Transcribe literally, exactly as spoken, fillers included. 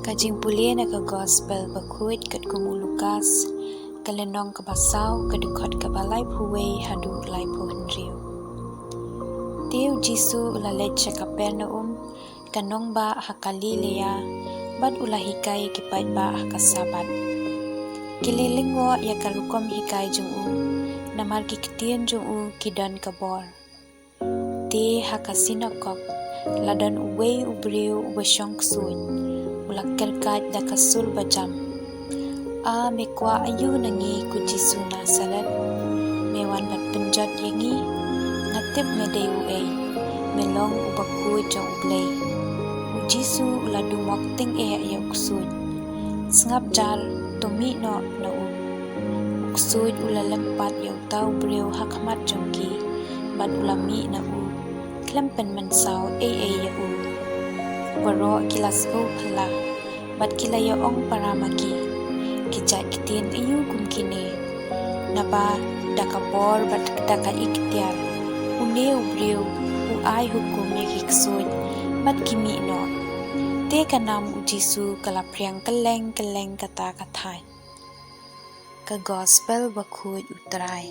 Ka jingpule na ka Gospel bakhuid katkum u Lukas, ka lynnong kaba saw, ka dkhot kaba laiphew wei haduh laiphew hynriew. Te u Jisu u la leit sha Kapernaum, ka nongbah ha Galilea, bad u la hikai ïa ki paidbah ha ka Sabbath. Ki la lyngngoh ïa ka rukom hikai jong u, namar ki ktien jong u ki don ka bor. Te ha ka sinagog la don uwei u briew uba shong ksuid, u la kyrkhat da ka sur bajam: A me kwah aïu na ngi, ko Jisu Nasaret? Me wan ban pynjot ïa ngi? Nga tip me dei uei, me long u bakhuid jong U Blei. U Jisu u la dumok tyngeh ïa u ksuid: Sngap jar, to mih noh na u. U ksuid u la lympat ïa uta u briew ha khmat jong ki, bad u la mih na u, khlem pynmynsaw ei ei ïa u. Baroh ki la sngewphylla, bad ki la ïa ong para ma ki: Ki jait ktien aïu kum kine? Naba da ka bor bad da ka iktiar une u briew u ai hukum ïa ki ksuid, bad ki mih noh. Te ka nam U Jisu ka la phriang kylleng kylleng kata ka thaiñ. Ka Gospel bakhuid U Trai.